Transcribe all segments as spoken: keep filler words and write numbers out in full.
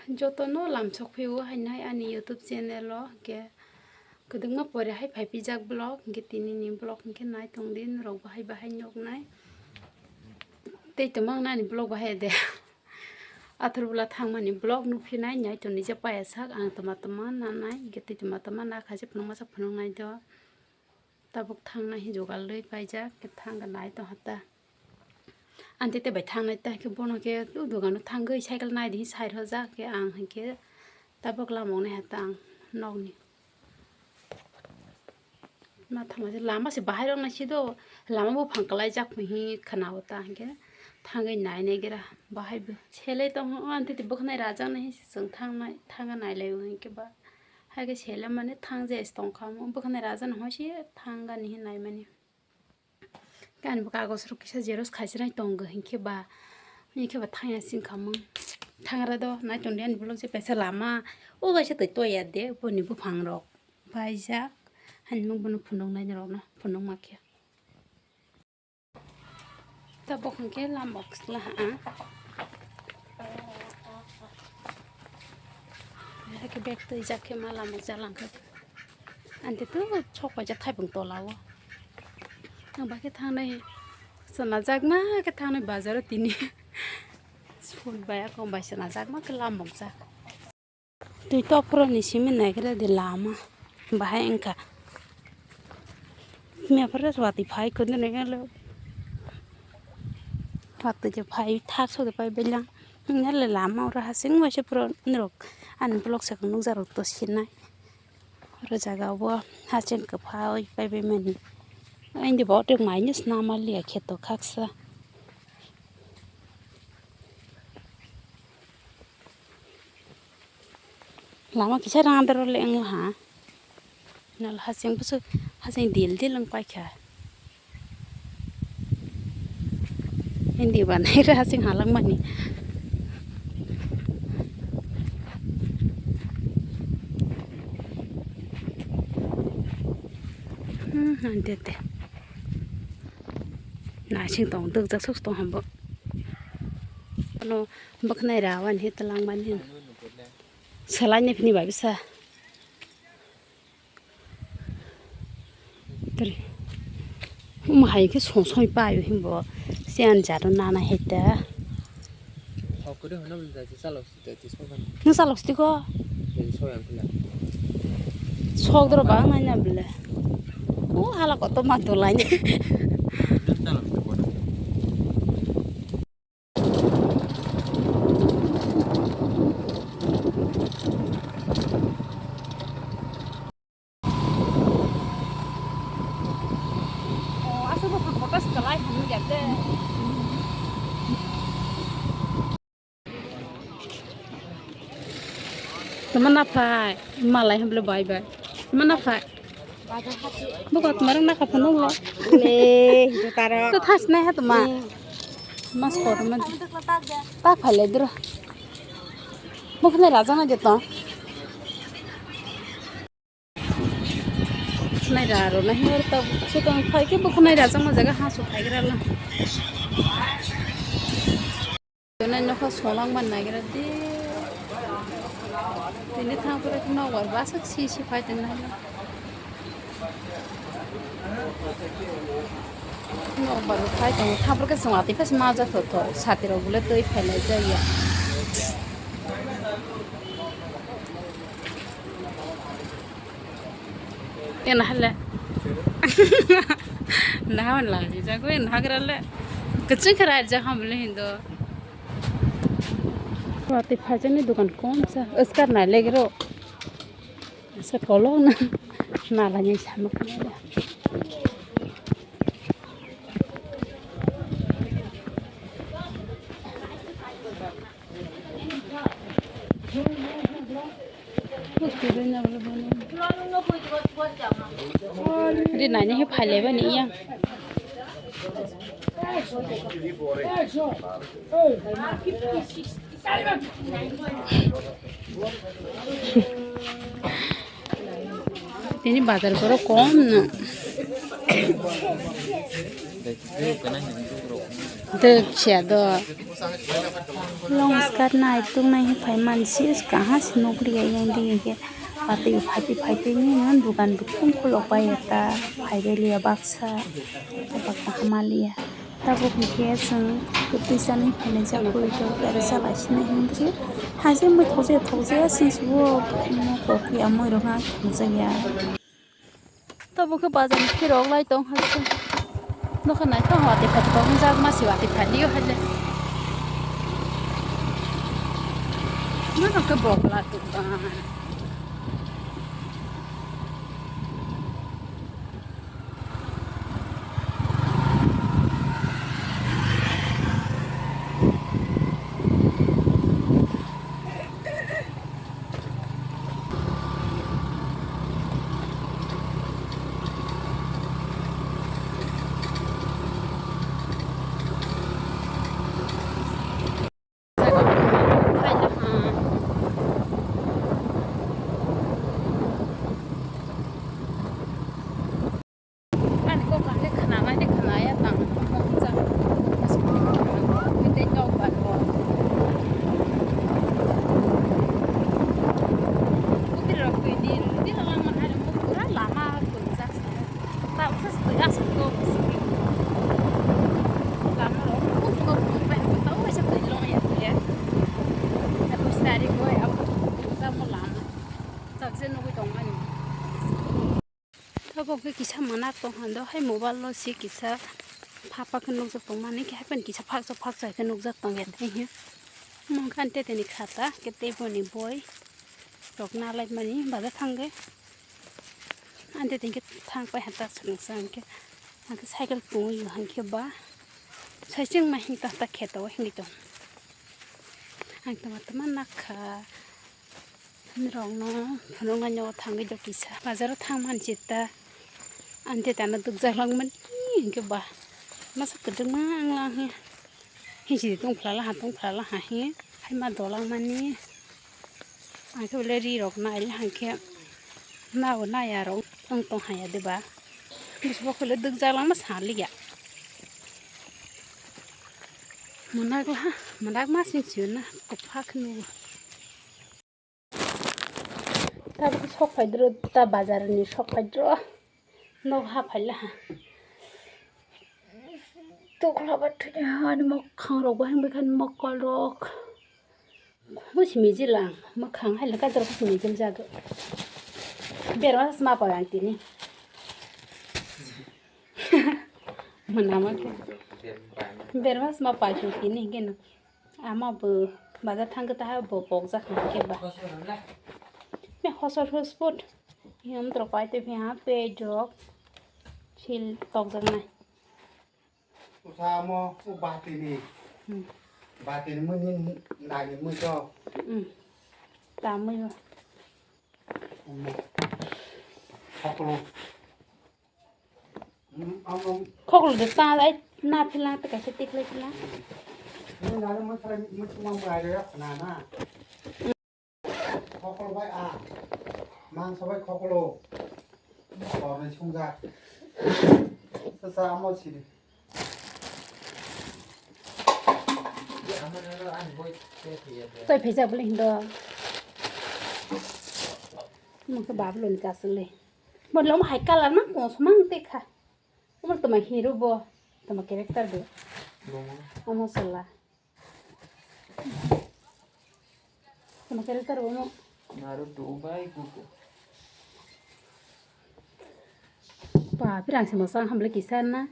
Jotono lamsok phio hainai ani YouTube channel o, hwnkhe kwdwkma pore hai phaipijak vlog, hwnkhe tinini vlog hwnkhe nai tongdi norok bahai bahai nuknai. Tei tongma wngna ani vlog bahai de. Athar bwla thangmani vlog nukphinai nai tongni je paya sak ang toma toma nanai, hwnkhe tei toma toma nakha je phunukma sak phunuknai do. Tabuk thangnai hinwi jugal rwi paijak, khe thangkhe nai tongkha ta. Ang tete bai thangnai ta, khe bono khe o dogano thangwi cycle nai di hinwi sai rwjak, khe ang hinkhe tabuk lama wngnai ha ta ang nokni. Ma thangma se lama se bahai rok nai si do, lama buphang kwlaijak hinwi khna o ta, hinkhe thangwi nai nai gra bahai bo. Selai tongkha o, ang tete bwkhanai rajak nai hinwi se chwng thangnai, thangna nai lai o hinkhe ba. Hai khe sele mani thang je se tong kha mo, bwkhanai raja no hoi se thang gani hinwi nai mani. Khe ani bo kagos rok kisa xerox khai se nai tongo, hinkhe ba, hinkhe ba thang ya sing kha mo. Thangra do nai tong di ani bolong se kaisa lama, o bai se twi toya de, boni buphang rok paijak, hani mo bono phunuk nai rok no phunuk ma khe. Tabuk hwnkhe lama o kwchwla ha ang. Hai khe bag twijak khe ma lama o jalang kha. Anti tu sok paijak thaipung tola o. Ang bai khe thangnai, chwnajakma khe thangnai bazar o tini. School bai akong bai chwnajakma khe lama o jak. Twi tophoroni simi naigra de lama bahai wngkha. Mia phoro watwi phai kho nini elo. Watwi je phai thar sode pai belang. Nele lama oro hasing waisa pura norok ani vlog se nukjak rok to sinai. Oro jaga o hasing kwphai pai bai mani. Indi bo tek mai ni swnam liya kheto khaksa. Lama kisa rang doro le wng ha. Nal hasing busu hasing dil dil wng paikha. Hindi banai re hasing halak mani. Hmm, ante te. Nasing tong dukjak sos tong hambo. Ano bwkhnai rawan he talang mani. Salai ni phini bai bisa. Tari. Mo hai khe song song pai himbo. Sian jaro nana heta. Hokore hono bwle dati chalok si dati sogan. Nung chalok si ko? Dati sogan kula. Sok doro ba nanya bwle. O hala koto ma dolai. Nung chalok si ko. Tama na phai, malai hemle bai bai. Tama na phai. Buka tama rang na kha phano lo. Le, juta rok. To thas nai ha tama. Hmm. Mas ko tama. Ta phai le dro. Bwkhnai rajak na jeto. Bwkhnai ra ro na himar ta sutang phai khe bwkhnai rajak ma jaga ha su phai gra la. Nai nokha solang man nagira di. Tini thang pore nok bar basak si si phai tong nai. Nok bar phai tong thang pore ke song ati pas ma ja tho tho sati rok bole twi phai lai ja ya. Ena hale. Naha wan lang si jago ena hagra le. Kecil kera aja ham le hindo. Wati phajani dukan kon sa. Eskar na legro. Sa kolong na. Nala ni sama. Ri nani he phai lai bani iya. Tini bazar borok kom no. Dek siya do. Long skirt nai tung nai phai man si kaha si nukliya yang di ke pati phati phati ni dukan bitum khulok bai ta phai liya baksa baksa hamaliya. Tabuk hwnkhe chwng kwtwi chanwi phainai jak bwrwi tok, aro chalai sinai hwnkhe haise wngwi thokjaya thokjaya chwng se bo kokya mwrwkna thangjakya. Tabuk khe bazar ni phirok lai tong haise. Nokha naithok watwi phatwi tongjak masi watwi phatwi o haile. Nokha khe bokla tong. Ani kok ang khe khna nai de khna ya tang tong tong jak. Asuk ni khna nai tei nok bar bo. Bukri rok twi di di lang man hai rok pura lama kun jak. Ta usa twi asuk ko sigi. Lama rok kun ko kun pai ko ta usa twi long ya twi ya. Aku sari ko ya aku sa mo lama. Tak se nugui tong mani. Tabuk khe kisa mwnak tong hwn do, hai mobile o se kisa phapa khe nukjak tong mani, khe haikhe kisa phaksa phaksa khe nukjak tong ya tei hwn. Omo khe ani teteni khata, khe tei boni boi rok na lai mani, bazar thangwi. Ani teteni khe thang pai ha ta swrwngsa hwnkhe, hwnkhe cycle tongwi hwnkhe ba saichung ma hini ta ta kheto hwnwi tong. Ang tama tama nakha. Nirokno phunuknani o thangwi do kisa. Bazaro thang mansi ta. Ani tetano dukjak langmani hinkhe ba. Masa kwdwkma wng lang he. Hinsidi tongphlala ha tongphlala ha he. Haima dolang mani. Ang khe bole ri rok naile hankhe. Nao naya rok wng tong haya de ba. Bwswk bokolo dukjak langma saliya. Mwnakla, mwnakma sing siyuna kwphak nugo. Tabuk sok phaidro ta bazar ni sok phaidro. Nok ha phaila ha. Tukla ba thuni ha ni mokhang rok bahai bwkhan mokol rok. Busi mijil ang mokhang hai leka dorok busi mijil jago. Berma sma pa ang tini. Mwnama khe. Berma sma pa ang tini hingeno. Ama bo bazar thangkhe taha bo pokjak hwnkhe ba. Me hosor hospot. Yom trok pai twi phiya pejok. Sil tokjaknai. Usa amo u batini. Hmm. Batini muni nani mui to. Hmm. Tamui bo. Omo. Khoklo. Khoklo de ta ai na philang te kaisa tiklai philang. Khoklo bai a. Mangso bai khoklo. Torni sungjak. Sasa amo siri. Toi phaijak bole hindo. Mungkhe babuloni kasile. Bo lom hai colour mang kosomang tekha. Omo toma hero bo. Toma character bo. Omo sola. Toma character bo omo. Naruto bai Goku. Ba, pirang se mosang hamle kisa na.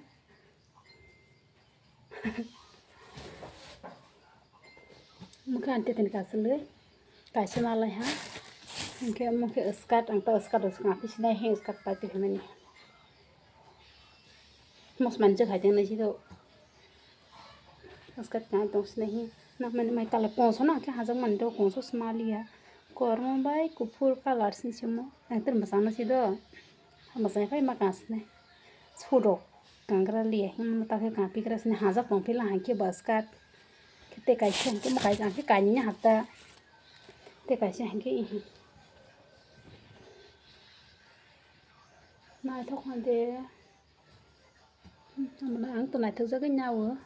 Mokhe ang teteni kasulwi kaisa malai ha. Hinkhe mokhe skirt, ang ta skirt rok swkang aphis nai he skirt pai tongmani. Mosmani je khai tongnaisi do. Skirt kai tong sinai he. Nokmani mai colour kongso na khe hajak mani do kongso sma liya. Kormo bai kuphur colour sini simo. Ang ter mwchang nasi do. Mwchang phai ma kang sinai. Sudok kangra liya himno ta khe kang pikra sini hajak tong phila hangkhe ba skirt. Khe tei kaisa hangkhe mo kaisa hangkhe kainwi hapta. Tei kaisa hangkhe ihi. Naithok hande. Ang to naithok jagwi nao.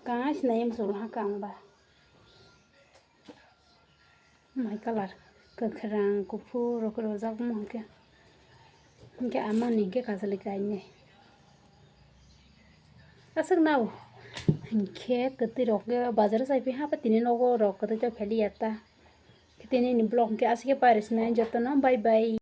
Kang sinai muchung ha kang ba. Mai colour kwkhwrang, kuphur rok rwjakma hwnkhe. Hwnkhe amani hwnkhe kajali kainai. Aswk nao. Hwnkhe kwtwi rok bazar o chai phi ha, tini nogo rok kwtwi chai pheliya ta. Tini ni vlog hwnkhe aswk pairwksinai jotono bye bye.